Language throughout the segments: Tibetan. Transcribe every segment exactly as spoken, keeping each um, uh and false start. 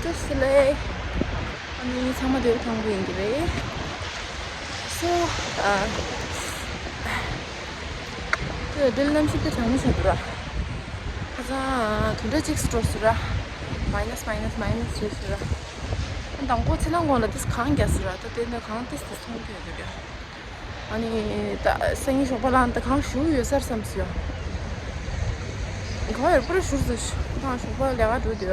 ཏུ་སི་ལེ། ཨ་ནི་ཚང་མ་དེ་བས་ཐང་པོ་ཡིན་གྱི་རེད། སོ། ཨ། དེ་འདྲའི་གནམ་གཤིས་དཔེ་གྲང་མོ་ཆགས་འདུག་ར། ཁ་སང་དུས་འདྲ་གཅིག་སུ་འགྲོ་སོང་ར། མའི་ནས་མའི་ནས་མའི་ནས་བྱས་སོང་ར། དང་པོ་ཚེ་ལང་གོང་ལ་དེ་གངས་རྒྱག་སོང་ར། ད་དེ་འདྲ་གངས་ཏིས་ཏིས་མཐོང་གི་ཡོད་རེད། ཨ་ནི་ད་སང་ཉིན་ཞོགས་པ་ལ་ད་གང་ཞུ་ཡོད་སར་བསམ་སོང་། གང་ཡོད་པར་ཞུར་ཟེར་ཞུ་ད་ཞོགས་པ་ལས་ཀ་འགྲོ་དུས་ད་ད་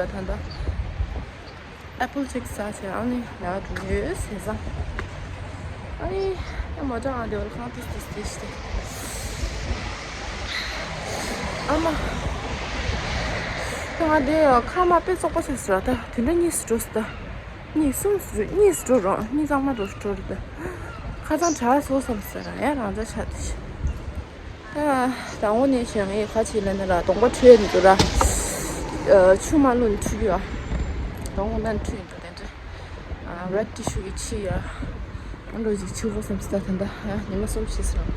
ཨེ་པལ་ཅིག་ཟ་བྱས་ཨ་ནི་ལས་ཀ་འགྲོ་ཡོད་ཟེར་ཙང་། ཨ་ནི་ཡང་མ་ཅང་ཨ་དེ་བར་གང་ཏིས་ཏིས་ཏིས་ཏེ། ཨ་མ། ད་ང་དེ་ཁ་མ་དཔེ་བཙོག་པ་བྱས་སོང་ད་དུས་འདྲ་གཉིས་སུ་འགྲོ་སོང་ད། གཉིས་གསུམ་ཟེར་གཉིས་ཟེར་འགྲོ་རང་གཉིས་གཙང་མ་འགྲོ་འགྲོ་རེད་ད། ཁ་སང་དྲག་སོང་བསམ་ཟེར་རང་ཡང་རང་འཇགས་ཆགས་དེ་ཤི། ད་དང་པོ་ནས་བྱས་ངས་ག་བྱེད་ལབ་ན་ར་གདོང་པ་འཁྲུད་ཡོད་འདུག་ར། ཆུ་མ་བླུགས་ནས་འཁྲུད་ཀྱི་ཡོད། གདོང་པ་ནང་འཁྲུད་ཡོད་འདུག་དེ་འདྲ། རེད་ཊི་ཤུ་གི་ཕྱི་ཡ། ཨ་འགྲོ་ཅིག་ཕྱི་བོ་བསམ་སྟེ་ད་ད་ཉི་མ་གསུམ་ཕྱིན་སོང་།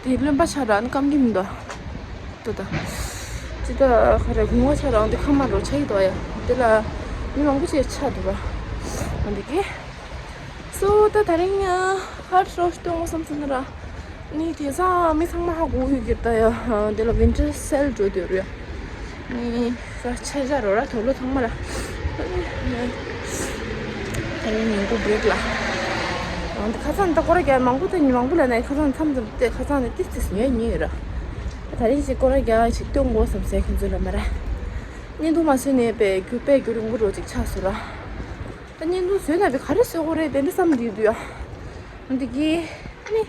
དེ་རློན་པ་ཆགས་ར་ཨ་ནི་སྐམ་གྱི་མི་འདུག་ཏོ་ད། ཅི་ད་ཁ་རེ་གུང་བ་ཆགས་ར་ཨ་འདི་ཁ་མ་རོ་ཆགས་ཀྱི་འདུག་ཡ། དེ་ལ་མི་མང་པོ་ཅིག་ཆགས་འདུག་ར། ཨ་འདི་གི། སོ་ད་ད་རིང་ཧར་ཤོ་སྟོན་བསམ་སོང་ན་ར། ནི་དེང་སང་མི་ཚང་མ་ཧ་གོ་གི་ད་ཡ། དེ་ལ་ཝིན་ཊར་སེལ་འགྲོ་འདོད་རེད། ནི་ས་ཆ་བཞག་རོགས་ར་དོ་ལོ་ཚང་མ་ར། ད་ཡིན་ཉིན་གུང་བྷི་རེག་ལ། འདི་ཁ་སང་ད་སྐོར་ར་རྒྱག་མང་པོ་ད་ཉིན་མང་པོ་ལ་ན་ཁ་སང་མཚམས་མཚམས་ཏེ་ཁ་སང་ནས་ཏིས་ཏིས་ཉོས་ཉོས་ར། ད་རིང་ཞིག་སྐོར་ར་རྒྱག་ཞིག་སྟོན་དགོས་བསམ་སེ་ཁྱོད་ཚོ་ལ་མ་ར། བརྙན་ཐུང་མ་བཟོས་ནས་པའི་རྒྱུ་པའི་རྒྱུ་རིང་པོ་རོ་ཅིག་ཆགས་སོང་ར། ད་བརྙན་ཐུང་བཟོས་ན་པའི་ག་རེ་བཟོ་དགོས་རེད་དེ་འདྲ་བསམ་འདི་འདུག་ཡ། འདི་གི། ཨ་ནི།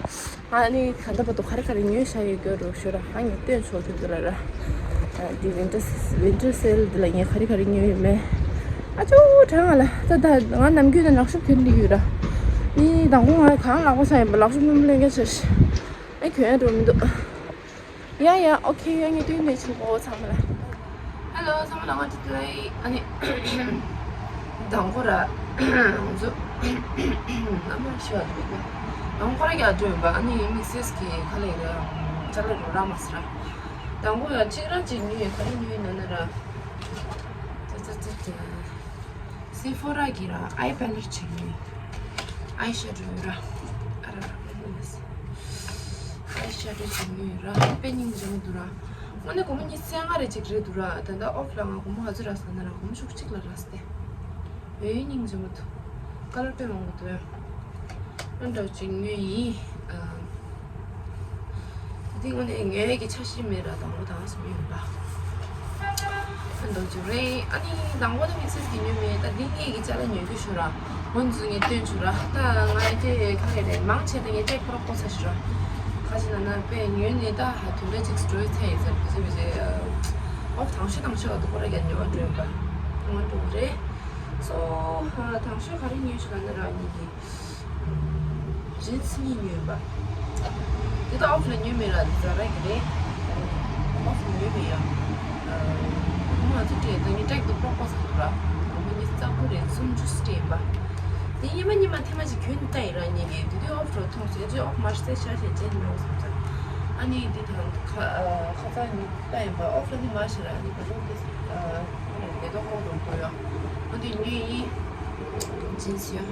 ཨ་ནི་ག་འདྲ་པ་དུ་ག་རེ་ག་རེ་ཉོས་བཞག་ཡོད་རྒྱུ་རུ་ཞུ་ར་ཧ་ངས་སྟོན་ཆོག་གི་འདུག་ལ་ར། འདི་ཝིན་ཊར་ཝིན་ཊར་སེལ་འདི་ལ་ངས་ག་རེ་ག་རེ་ཉོས་ཡོད་མེད། ཨ་ཅོ་གྲང་ང་ལ་ད་ད་ང་ནམ་རྒྱུན་ད་ལག་ཤུབས་གྱོན་འདི་ཡོད་ར། ནི་དང་པོ་ང་གང་ལག་པ་ས་ཡིན་པ་ལག་ཤུབས་མི་ལེན་མཁན་ཆེ་ཨ་གྱོན་ཡ་འགྲོ་མི་འདུག་ཡ་ཡ་ཨོ་ཁེ་ཡ་ངས་སྟོན་ནས་ཆུ་པོ་ཚང་མ་ལ། ཧེ་ལོ་ཚང་མ་ལ་ང་ཏི་ཏི་ལའི་ཨ་ནི། དང་པོ་ར། ང་ཚོ། ཨ་མ་ཤི་བ་འདུག་གི། དང་པོ་ར་ཡ་འགྲོ་ཡོད་པ་ཨ་ནི་དམིགས་བསལ་གྱི་ཁ་ལས་ར། ཅ་ལག་རོ་ར་མ་སི་ར། དང་པོ་ཡ་གཅིག་ར་གཅིག་ཉོས་ཡོད་ག་རེ་ཉོས་ཡོད་ན་ན་ར། ཙི་ཙི་ཙི་ཙི། སི་ཕོ་ར་གི་ར་ཨའི་པེ་ལེཊ་ཅིག་ཉོས། ཨའི་ཤེ་ཌོ་ར། ཨ་ར་ར་ཨ་ར་ར། ཨའི་ཤེ་ཌོ་ཅིག་ཉོས་ར་དཔེ་སྙིང་རྗེ་མོ་འདུག་ར། དངོས་གནས་སྒོར་མོ་ཉི་ཤུ་རྩ་ལྔ་རེ་ཅིག་རེད་འདུག་ར། ད་ལྟ་ཨོཕ་ལ་ང་སྒོར་མོ་ག་ཚོད་རག་ཟེར་ན་ར་སྒོར་མོ་ཤུག་གཅིག་ལ་རག་སྟེ། འོ་སྙིང་རྗེ་མོ་འདུག་ཀ་ལར་དཔེ་མང་པོ་འདུག་ཨ་འདྲ་ཅིག་ཉོས་ཡིན། ཨ། འདི་དངོས་གནས་ཉོ་ཡས་ཀྱི་འཆར་གཞི་མེད་ར་དང་པོ་དང་སུ་མི་ཡོང་པ། ཨ་འདྲ་ཅིག་རེད། ཨ་ནི་དང་པོ་ནི་དམིགས་བསལ་གྱི་ཉོས་མེད། ད་འདི་ངེད་ཀྱི་ཅ་ལག་ཉོ་རྒྱུ་ཞུ་ར། ཧོན་ཛུ་ངས་སྟོན་ཆུ་ར། ད་ང་ཡི་ཏེ་ཁ་ལས་རེད་མང་ཆེ་ད་ངས་ཏེ་ཁོ་ར་ཀོ་ས་ཞུ་ར། ཁ་ཅིག་ན་ན་པེ་ཉོས་ནས་ད་ཧ་དུས་འདྲ་ཅིག་སྤྲོ་ཡི་ཚ་ཡི་ཚ་བི་ཟེ་བི་ཟེ། ཨོ་དང་ཤོས་དང་ཤོས་བ་དུ་ཁོ་ར་ཡ་ཉོ་བ་འགྲོ་ཡིན་པ། ང་འགྲོ་གི་རེད། སོ། དང་ཤོས་ག་རེ་ཉོས་ཞུ་ན་ན་ར་ཉིད་ཀྱི། ཇིན་སི་གཉིས་ཉོས་པ། དེ་དག་ཨོཕ་ལ་ཉོས་མེད་ལ་ཛ་ར་གི་རེད། ཨོཕ་ལ་ཉོས་མེད་ཡ། ང་ཚོ་སྤྲད་ད་ངས་ཀྲེག་ཏུ་པྲོག་པ་ཟ་འདུག་ར། ང་གཉིས་རྩ་བོ་རེད་སུམ་ཅུ་སྤྲད་པ། དེ་ཉི་མ་ཉི་མ་ཐེངས་མ་ཅིག་གྱོན་ལྟ་ཡི་ར་ཉིད་ཀྱི་དེ་དུས་ཨོཕ་རོ་མཐོང་སོང་ཡ་ཅི་ཨོཕ་མར་སེ་ཤ་ཤེ་ཅན་ཉོ་སོང་ཙང་། ཨ་ནི་འདི་དང་ཁ་ཁ་ཚ་ཉོ་ལྟ་ཡིན་པ་ཨོཕ་ལ་ནི་མ་ཤེས་ར་ཨ་ནི་བ་ལོག་དེ་ལས་དོ་ཁོག་རོ་འགྲོ་ཡོ། ཨ་འདི་ཉོས་ཡིན། ཇིན་སི་ཡ།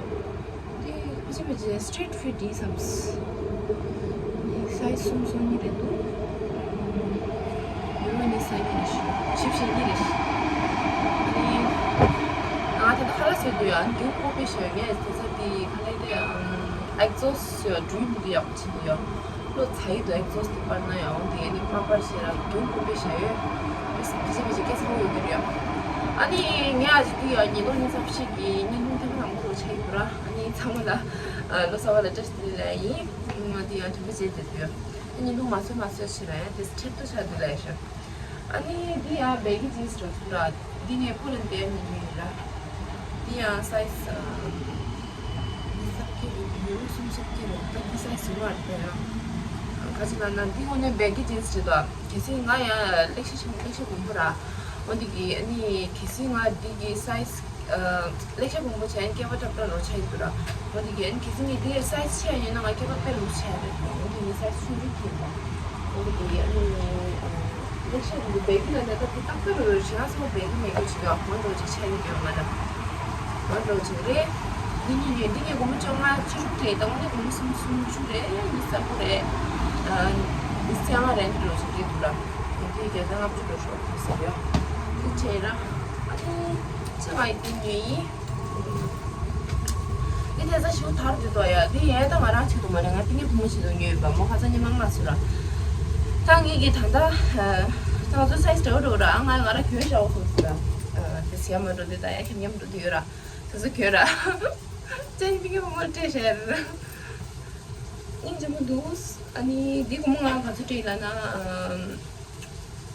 འདི་ཕལ་ཆེར་ཕལ་ཆེར་སི་ཊི་རིཊ་ཕིཊ་ཡིན་བསམ། འདི་སའི་ཛི་གསུམ་སོ་གཉིས་རེད་འདུག་ཡོ་རོ་ནི་སའི་ཛི་གཉིས་རེད་ཤག་ཞིབ་ཞིབ་གཉིས་རེད་ཤག་ཨ་ནི་ང་ད་ལྟ་ཁ་ལག་བཟོས་འདུག་ཡ། འདི་ཀོ་པེ་ཞོ་ངས་དེ་ཚོ་འདི་ཁ་ལག་དེ་ཨེག་ཛོ་སི་ཡོ་འགྲུལ་འདུག་ཡག་པོ་བྱེད་འདུག་ཡ། བློ་ཚ་ཡི་དུ་ཨེག་ཛོ་སི་དེ་པར་ན་ཡང་དེ་ནི་པར་པར་ཞེ་ར་རྒྱུན་ཀུན་པའི་ཞ་ཡོད། མི་སི་དེ་བཞིན་མི་ཞིག་སྐད་ཆ་ཡོད་ཀྱི་རེད། ཨ་ནི་ངས་ཨ་ཅི་དེ་ཡང་ཉིས་སྟོང་ཉི་ཤུ་རྩ་བཞི་གི་བརྙན་ཐུང་ཐེངས་དང་པོ་ཆགས་ཡོད་ར། ཨ་ནི་ཚང་མ་ལ་ལོ་གསར་བ་ལ་བཀྲ་ཤིས་བདེ་ལེགས་ཡིན། ང་དེ་ཡང་དྲན་པ་བརྗེད་བསྡད་དུས་བརྙན་ཐུང་མ་བཟོས་མ་བཟོས་ཕྱིར་ཡང་དེ་ཁྲེལ་ཏུ་ཆགས་བསྡད་ལ་ཡ་ཤོད། ཨ་ནི་འདི་ཡང་བེ་གི་ཇིན་སི་འགྲོ་ཐུབ་ར། འདི་ངས་པོ་ལན་དེར་ནས་ཉོས་ཡིན་ར། འདི་ཡང་སའི་ཛི་ཨ་ཉི་ཤུ་རྩ་བརྒྱད་རེད། ཡོ་རོ་སུམ་ཅུ་རྩ་བརྒྱད་རེད། ད་འདི་སའི་ཛི་ཟུར་བ་རེད་ད་ཡང་། ག་ཅི་ལབ་ན་འདི་དངོས་གནས་བེ་གི་ཇིན་སི་རེད་དོ། གལ་སྲིད་ང་ཡང་ལེགས་བཤད་ཆེན་མོ་ལེགས་བཤད་དགོན་པོ་ར། འོ་འདི་གི་ཨ་ནི་གལ་སྲིད་ང་འདི་གི་སའི་ཛི་ཨ་ལེགས་བཤད་དགོན་པོ་བྱས་ན་སྐེད་པ་ཏག་ཏག་རོ་ཆགས་ཡིན་འདུག་ར། འོ་འདི་གི་ཨ་ནི་གལ་སྲིད་ངས་འདི་སའི་ཛི་ཆེ་ཡ་ཉོས་ན་ང་སྐེད་པ་དཔེ་ལུག་ཆགས་ཡ་རེད་འདུག་འོ་འདི་ངས་སའི་ཛི་ཆུང་ཆུང་གྱོན་པ། འོ་འདི་གི་ཨ་ནི་ལེགས་བཤད་དགོན་པོ་བེ་གི་ལ་ནས་ད་འདི་ཏག་ཏག་རོ་རོ་བྱས་ན་སོ་བེ་གི་མེད་གི་ཅིག་ཡོད་མང་རོ་ཅིག་ཆགས་ཡིན་འདུག་ང་ད། འགྲོ་ཅིག་རེད། འདི་གཉིས་ཡོད། འདི་གཉིས་སྒོར་མོ་བཅོ་ལྔ་བཅུ་དྲུག་རེད། ད་དངོས་གནས་སྒོར་མོ་སུམ་སུམ་ཅུ་རེད། འདི་སླ་པོ་རེད། ཨ། འདི་སེ་ལྔ་རེད། འགྲོ་ཅིག་རེད་འདུག་ར། འདི་བརྒྱ་དང་ལྔ་བཅུ་འགྲོ་ཤོག་ཟེར་ཡོད། འདི་བྱས་ར། ཨ་ནི་ཅི་བ་ཡི་འདི་ཉོས་ཡིན། འདི་དེ་ཚ་ཞིག་དར་འདུག་དོ་ཡ། འདི་ཡས་ད་ང་རང་ཆེད་དུ་མ་རེད། ང་ཕ་གི་བུ་མོ་ཆེད་དུ་ཉོས་ཡོད་པ། མོ་ཁ་ཚ་ཉི་མ་ལྔ་ཚོད་ར། ད་ངེད་ཀྱི་ད་ལྟ་ད་ང་ཚོ་སའི་ཛི་འདྲ་བོ་འགྲོ་ར། ང་ང་ར་གྱོན་བཞག་འོ་སོང་ཟེར་ར། དེ་ཟེར་ཡ་མ་འགྲོ། འདི་ད་ཡ་ཁྱེར་མཉམ་འགྲོ་འདི་ཡོད་ར། ད་ཚོ་གྱོན་ར། ཅན་ཕ་གི་བུ་མོ་སྤྲད་བཞག་ར། སྙིང་རྗེ་མོ་འདུག་ཨ་ནི་འདི་སྒོར་མོ་ང་ག་ཚོད་སྤྲད་ལབ་ན།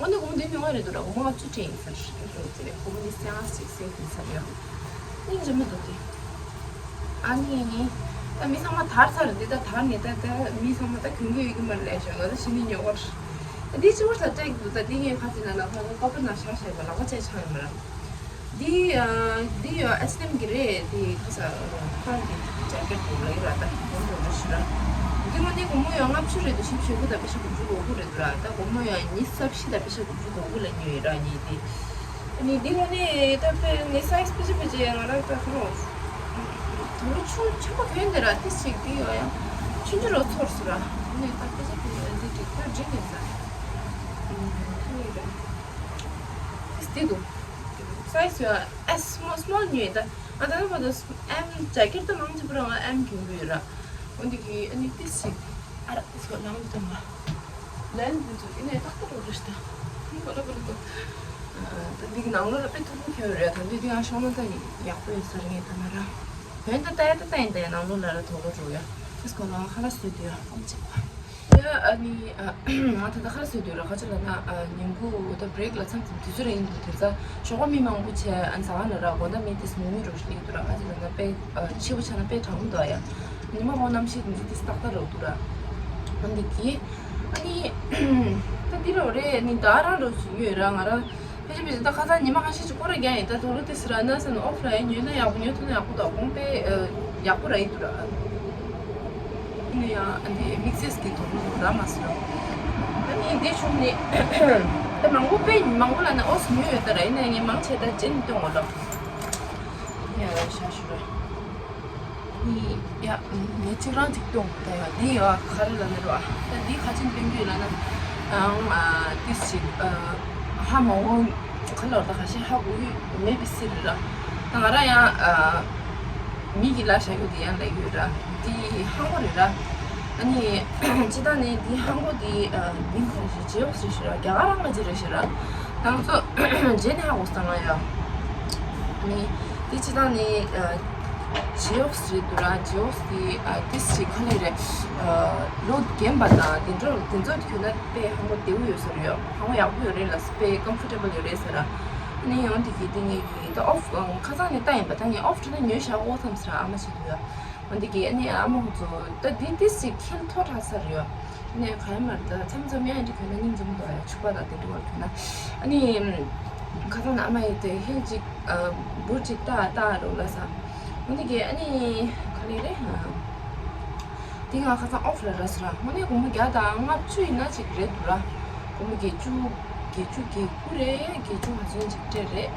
ཨོ་ནི་སྒོར་མོ་བདུན་ཉུང་བ་རེད་འདུག་ར། སྒོར་མོ་ལྔ་བཅུ་སྤྲད་ཡིན་ཟེར། སྒོར་མོ་འདི་སེ་ལྔ་ཞིག་སེ་ཡིན་ཟེར་ཡོད། སྙིང་རྗེ་མོ་འདུག་དེ། ཨ་ནི་ད་མི་ཚང་མ་དར་ཚར། འདི་ད་དར་ནས་ད་ད་མི་ཚང་མ་ད་གྱོན་གྱི་ཡོད་ཀྱི་མ་རེད་ལབ་བཞག་ང་ད་གཞི་ནས་ཉོ་བར། ད་འདི་ཕྱི་བོར་ད་སྤྲད་ཀྱི་འདུག་ད་འདི་ངས་ཁ་ཅིག་ན་ན་ཁ་ཁ་པར་ནང་བཞག་བཞག་པ་ལག་པ་བཅད་ཆགས་ཡོད་མ་རེད། འདི་ཨ་འདི་ཡོད། ཨེཆ་ཨེན་ཨེམ་གི་རེད། འདི་ཁ་ས་ཁང་གི་ཇེ་ཀེཊ་འདུག་ལ་ཡོད་ར། ད་འདི་འདུག་ལ་ཞུ་ར། འདི་མ་ནི་སྒོར་མོ་ཡང་ལྔ་བཅུ་རེད་འདུག་བཞི་བཅུ་དགུ་དང་པེ་ཤ་དགུ་བཅུ་གོ་དགུ་རེད་འདུག་ར། ད་སྒོར་མོ་ཡང་ཉི་ཤུ་རྩ་བཞི་དང་པེ་ཤ་དགུ་བཅུ་གོ་དགུ་ལ་ཉོས་ཡོད་ར། ངས་འདི་ཨ་ནི་འདི་མ་ནི་ད་པེ་ངའི་སའི་ཛི་ཕལ་ཆེར་ཕལ་ཆེར་ང་རང་ད་ཁ་རོག་དུ་ཆུང་ཆུང་པོ་གྱོན་འདི་ར། ཏི་ཞིག་འདི་ཡོད་ཡང་ཆུང་ཆུང་རོ་ཚོར་སོང་ར། ཨ་ནི་ད་ཕལ་ཆེར་ཕལ་ཆེར་འདི་འགྲིག་ད་འགྲིག་ཡིན་ད། ཨ་ནི་ར། ཏི་འདུག་སའི་ཛི་ཡང་ཨེས་སི་སི་མོལ་སི་མོལ་ཉོས་ད། ང་ད་ལྟ་བར་དུ་ཨེམ་ཇེ་ཀེཊ་ད་མང་ཆེ་བོ་རང་ཨེམ་གྱོན་གྱི་ཡོད་ར། འོན་ཏེ་གི་ཨ་ནི་ཏི་ཞིག་ཨ་ར་སོ་ནང་དུ་མ་ལན་དུ་ཚོ་ཨི་ནས་ཏག་ཏག་རོ་རེ་ཤི་ད་གོ་ལ་གོ་ལ་གོ། ད་འདི་གི་ནང་ལོགས་ལ་དཔེ་ཐུག་ཐུག་ཁྱོད་རེད། ད་འདི་འདི་ཡང་ཤོང་ན་ད་ཡག་པོ་ཡོད་ས་རེད། ངས་ད་ན་ར་བོན་ད་ལྟ་ཡ་ད་ལྟ་ཡིན་ད་ཡ་ནང་ལོགས་ལ་ར་དོག་ལོ་འགྲོ་ཡ། ཨེས་གོ་ལ་ཁ་ལ་སུ་དུ་ཡ་ཨམ་ཆི་པ། ཡ་ཨ་ནི་ང་ད་ལྟ་ཁ་ལ་སུ་དུ་ཡ་ར། ཁ་ཆུ་ལ་ན་ཉིན་གུང་ད་བྷི་རེག་ལ་མཚམས་མཚམས་དུས་ཚོད་རེ་ཡིན་འདུག་དེ་ཚ་ཞོགས་པ་མི་མང་པོ་བྱས་ཨ་ནི་ཟ་ཁང་ལ་ར་དགོང་དག་མི་དེ་སུ་མི་མི་རོ་ཞིག་ཡིན་འདུག་ར། ཁ་ཆུ་ལ་ན་དཔེ་ཆེ་བོ་ཆ་ན་དཔེ་གྲང་མོ་འདུག་ཡ། ཉི་མ་ཁོང་གནམ་གཤིས་དེ་ཚོ་དེ་སྟག་སྟག་རོ་འདུག་ར། ཨ་ནི་གི་ཨ་ནི་ད་འདི་རོ་རེད། ཨ་ནི་ད་རང་རོ་ཞིག་ཡོད་ར། ང་ར་ཕལ་ཆེར་ཕལ་ཆེར་ད་ཁ་སང་ཉི་མ་ཁ་ཤས་ཅིག་སྐོར་ར་རྒྱག་ཡིན། ད་དོ་ལོ་དེ་སི་ར་ན་ས་ན་ཨོ་ཕ་ལ་ཡ་ཉོས་ན་ཡག་པོ། ཉོས་ཐུབ་ན་ཡག་པོ་འདུག་གོང་དཔེ་ཡག་པོ་ར་ཡིན་འདུག་ར། ཨ་ནི་ཡང་ཨ་ནི་དམིགས་བསལ་གྱི་དོ་ལོ་ར་མ་སོང་། ཨ་ནི་དེ་བྱུང་ནི་ད་མང་པོ་དཔེ་མང་པོ་ལ་ནི་ཨོ་སི་ཉོས་ཡོད་ད་ར། ཡིན་ན་ངས་མང་ཆེ་ད་ཅན་སྟོན་འོ་ལོ། ཡ་ཡ་ཤ་ཤུ་ར། ཡ་ངས་གཅིག་རང་གཅིག་སྟོན་ད་ཡ། འདི་ཡ་ག་རེ་ལ་ནི་རོ། ད་འདི་ཁ་ཆེན་སྟོན་རྒྱུ་ལ་ན་ཨང་ཏིས་ཅིག་ཧ་མ་འོང་། ག་ལོར་ད་ཁ་ཤས་ཧ་གོ་ཡོད་མེད་པའི་སི་རེད་ར། ད་ང་ར་ཡང་མི་གི་ལ་ཤ་གོ་དེ་ཡང་ལ་ཡོད་ར། འདི་ཧ་གོ་རེད་ར། ཨ་ནི་ཅི་ད་ནི་འདི་ཧ་གོ་དེ་འདི་ཁ་ཤས་ཇེ་ཡོག་སི་ཤི་ར། རྒྱ་གར་རང་ག་ཇེ་རེ་ཤི་ར། ད་ང་ཚོ་རྗེས་ནས་ཧ་གོ་སྟངས་ཡ། ནི་དེ་ཅི་ད་ནི་ཇི་ཨོག་སི་རེད་འདུག་ར། ཇི་ཨོག་སི་དེ་ཏིས་ཅིག་ག་ལེ་རེད། ལོ་རྒན་པ་དང་དེ་འདྲ་དེ་ཚོ་གྱོན་ན་དཔེ་ཧ་མོ་བདེ་བོ་ཡོད་ས་རེད་ཡ། ཧ་མོ་ཡག་པོ་ཡོད་རེད་ལ། དཔེ་ཀམ་ཕོར་ཊེ་བལ་ཡོད་རེད་ཟེར་ར། ནི་ཡང་དེ་གི་དེ་ངས་གི་ད་ཨོཕ་ཁ་སང་ནས་ལྟ་ཡིན་པ། ད་ངས་ཨོཕ་ཁྲི་ད་ཉོས་བཞག་འོ་བསམ་ཟེར་ར། ཨ་མ་ཞིག་འདུག་ཡ། འོན་ཏེ་གི་ཨ་ནི་ཨ་མ་ཁོ་ཚོ་ད་འདི་ཏིས་ཅིག་ཁྱེད་མཐོ་དྲགས་ས་རེད་ཡ། ནས་ག་ཡ་མར་ད་མཚམས་མཚམས་ཡང་འདི་གོན་ན་སྙིང་རྗེ་མོ་འདུག་ཡ། ཕྱུ་པ་དང་དེ་འདྲ་བར་གོན་ན། ཨ་ནི་ཁ་སང་ན་ཨ་མ་ཡི་དེ་ཧིལ་ཅིག་འབུར་ཅིག་ཏག་ཏག་རོགས་ལ་ས། འོན་ཏེ་གི་ཨ་ནི་ག་ལེ་རེད། དེ་ང་ཁ་སང་ཨོཕ་ལ་ར་སོ་ར། དངོས་གནས་སྒོར་མོ་བརྒྱ་དང་ལྔ་བཅུ་ཡིན་ན་ཅིག་རེད་འདུག་ར། སྒོར་མོ་བརྒྱད་ཅུ་བརྒྱད་ཅུ་གྱ་དགུ་རེད། བརྒྱད་ཅུ་ག་ཚོད་ཅིག་སྤྲད་རེད།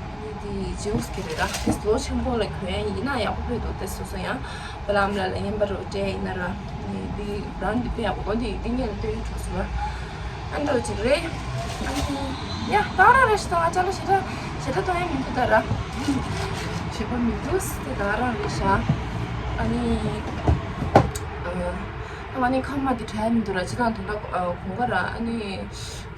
ཨ་ནི་དེ་ཇེ་ཨོག་སི་གི་རེད་ར། དེ་ལོ་ཆེན་པོ་ལ་གྱོན་ཡ་ཡིན་ན་ཡག་པོ་ཕེབས་འདུག་དེ་སོ་སོ་ཡང་བླ་མ་ལ་ལ་ཡིན་པ་རོ་སྤྲད་ཡིན་ན་ར། ཨ་ནི་དེ་བྲན་དེ་དཔེ་ཡག་པོ་དགོན་དེ་དེ་ངས་ལ་སྟོན་ཡོད་འགྲོ་སོང་ར། ཨ་འདྲ་ཅིག་རེད། ཨ་ནི་ཡ་ད་རང་རེ་ཞིག་དང་ང་ཅག་ལ་ཞེ་དྲག་ཞེ་དྲག་གཏོང་ཡ་མི་འདུག་ད་ར། བྱེད་པ་མི་འདུག་དེ་ད་རང་རེད་ཤག་ཨ་ནི། ཨ་ང་ནི་ཁ་མ་དེ་དྲན་མི་འདུག་ར། ཅི་དང་དོན་དག་གོང་ག་ར། ཨ་ནི་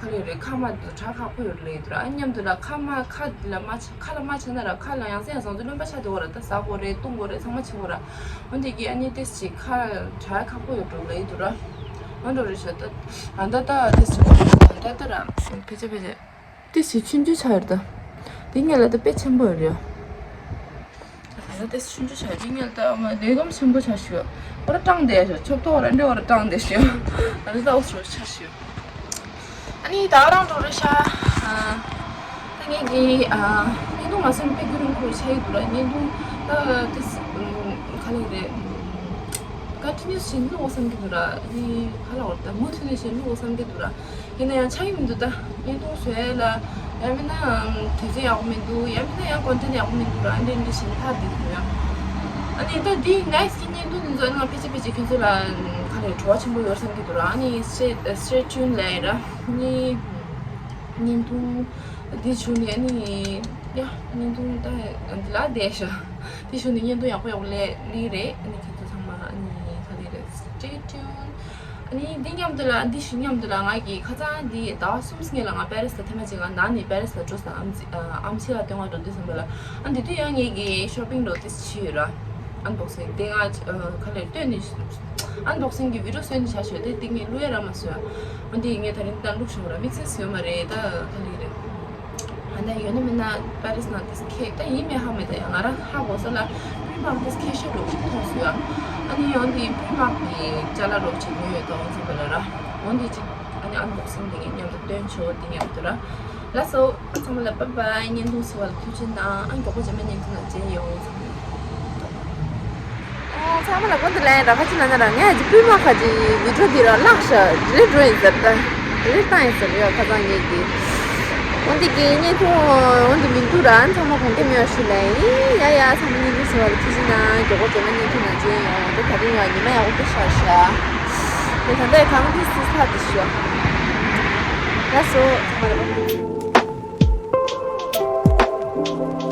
ག་རེ་རེད། ཁ་མ་དེ་དྲག་ཁག་པོ་ཡོད་རེད་འདུག་ར། ཨ་མཉམ་དུ་ལ་ཁ་མ་ཁ་ལ་མ་ཆ་ཁ་ལ་མ་ཆ་ན་ར། ཁ་ལ་ཡང་སེ་ཡང་སང་དུ་རློན་པ་ཆགས་འདུག་ར། ད་ཟ་དགོས་རེད། བཏུང་དགོས་རེད། ཚང་མ་བྱེད་དགོས་ར། འོན་ཏེ་གི་ཨ་ནི་ཏེས་ཅིག་ཁ་དྲག་ཁག་པོ་ཡོད་འགྲོ་ལེ་འདུག་ར། ང་འགྲོ་རེད་ཤག་ད་ཨ་ད་ད་ཏེས་ཅིག་ཨ་ད་ད་ར་ཕེ་ཆེ་ཕེ་ཆེ། ཏི་ཞིག་ཆུང་ཆུང་ཆགས་ཡོད་རེད་ད། འདི་ངས་ལ་ད་དཔེ་ཆེན་པོ་ཡོད་རེད། ད་ལྟ་ཏི་ཞིག་ཆུང་ཆུང་ཆགས་ཡོད། འདི་ངས་ལ་ད་མ་ལས་སྒམ་ཆེན་པོ་ཆགས་ཤག་འོ་ར་སྐྲངས་བསྡད་ཤག་ཆོབ་ཏོ་འོ་ར་འདྲེ་འོ་ར་སྐྲངས་བསྡད་ཤག་ད་ལྟ་ད་འོ་སོ་ཆགས་ཤག་ཨ་ནི་ད་རང་འགྲོ་རེད་ཤག་ཨ་ད་ངས་ཀྱི་ཨ་བརྙན་ཐུང་མ་སེམས་དཔེ་རྒྱུན་རིང་པོ་ཆགས་ཡོད་འདུག་ར། བརྙན་ཐུང་ད་ཏི་ཞིག་ག་ལེ་རེད། ཀ་ཏི་ནིས་བྱེད་ནུས་འོ་བསམ་གྱི་འདུག་ར། ཨ་ནི་ག་ལ་འོ་ད་མུ་མཐུད་ནས་བྱེད་ནུས་འོ་བསམ་གྱི་འདུག་ར། ཡིན་ན་ཡང་ཆགས་ཀྱི་མི་འདུག་ད་བརྙན་ཐུང་བཟོ་ཡ་ལ་ ཡང་མིན་ན་དུས་ཚོད་ཡག་པོ་མི་འདུག་ཡང་མིན་ན་ཡང་ཀོན་ཊེན་ཊི་ཡག་པོ་མི་འདུག་ར། ཨ་འདྲ་འདྲ་བྱས་ནས་ལྷག་བསྡད་འདུག་ཡ། ཨ་ནི་ད་འདི་ནེག་སི་ཊི་གི་བརྙན་ཐུང་འདི་ཚོ་ཨ་ནི་ང་ཕལ་ཆེར་ཕལ་ཆེར་ཁྱོད་ཚོ་ལ་ག་རེ་བྲོ་བ་ཆེན་པོ་ཡོད་བསམ་གྱི་འདུག་ར། ཨ་ནི་སི་ཊེ་སི་ཊེ་ཊིའུན་ལབ་ཡ་ར། ཨ་ནི་བརྙན་ཐུང་འདི་བྱུང་ནས་ཨ་ནི་ཡ་བརྙན་ཐུང་ད་འདི་ལ་བསྡད་ཤག་དེ་བྱུང་ནས་བརྙན་ཐུང་ཡག་པོ་ཡག་པོ་སླེབས་སླེབས་རེད། ཨ་ནི་ཁྱེད་ཚོ་ཚང་མ་ཨ་ནི་ག་རེ་རེད། Stay tuned. ཨ་ནི་འདི་མཉམ་དུ་ལ་འདི་ཞུ་མཉམ་དུ་ལ་ང་གི་ཁ་སང་འདི་ཟླ་བ་གསུམ་སྔོན་ལ་ང་པེ་རི་སི་ལ་ཐེངས་མ་གཅིག་ང་ནང་ནས་པེ་རི་སི་ལ་འགྲོ་ས། ཨམ་ཆི་ཨ་ཨམ་ཆི་ལ་སྟོན་ག་འགྲོ་དུས་ཙམ་པ་ལ་ཨ་འདི་དུས་ཡང་ངེད་ཀྱི་ཤོ་པིང་འགྲོ་དུས་ཕྱི་ཡོད་ར། ཨན་བོག་སིང་དེ་ང་ག་ལེར་སྟོན་ནས་ཨན་བོག་སིང་གི་བི་ཌི་ཡོ་བཟོས་ནས་བཞག་ཤོད་དེ་དེ་ངས་བླུག་ཡ་རག་མ་སོང་། ཨ་འདི་ངས་ད་རིང་ད་བླུག་ཤོག་ར། དམིགས་བསལ་ཡོད་མ་རེད། ད་ག་ལེར་རེད། ཨ་ད་ཡོད་ན་མེད་ན་པེ་རི་སི་ནང་དེ་ཁེ་ད་ཡིན་མེད་ཧ་མེད། ད་ཡང་ང་རང་ཧ་གོ་ས་ལ་པི་རི་མག་དེ་ཁེ་ཤོས་རོགས་ཅིག་མཐོང་སོང་ཡ། ཨ་ནི་ཡང་དེ་པི་རི་མག་གི་ཅ་ལག་རོགས་ཅིག་ཉོས་ཡོད་དོ་འོང་ཚོ་བ་ལ་ར། འོང་དེ་ཅིག་ཨ་ནི་ཨན་བོག་སིང་དེ་ངས་མཉམ་དུ་སྟོན་ཆོག་དེ་མཉམ་དུ་ར། ལགས་སོ། ཚང་མ་ལ་བཱའི་བཱའི། བརྙན་ཐུང་གཟིགས་པ་ལ་ཐུགས་རྗེ་གནང་། ཨ་མགྱོགས་པོ་རྗེས་མའི་བརྙན་ཐུང་ལ་མཇལ་ཡོང་། ཚང་མ་ལ་ཀོན་ཏི་ལན་ར་ཁ་ཅིག་ན་ན་ར། ངས་ཀྱི་པུས་མ་ཁ་ཅིག་བི་ཌི་ཡོ་འདི་ར་བརླག་ཤག་ཌི་ལིཊ་འགྲོ་ཡིན་ཟེར། ད་ཌི་ལིཊ་བཏང་ཡིན་ཟེར་ཡོད། ཁ་སང་ངས་ཀྱི་འོན་ཏེ་ཀྱི་བརྙན་ཐུང་འོན་ཏེ་མི་འདུག་ར། ཨ་ཚང་མ་དགོངས་འགལ་མེད་པ་ཞུ་ལེ་ཡིན། ཡ་ཡ་ཚང་མ་བརྙན་ཐུང་གཟིགས་པ་ལ་ཐུགས་རྗེ་གནང་། མགྱོགས་པོ་རྗེས་མའི་བརྙན་ཐུང་ལ་མཇལ་ཡོང་། འདི་ད་རིང་ཡང་ཉི་མ་ཡག་པོ་དཔེ་ཤར་ཤག་དེ་ད་ལྟ་གང་དུས་སུ་ལྷག་དེ་ཞུ། ལགས་སོ། ཚང་མ་ལ་བཱའི་བཱའི།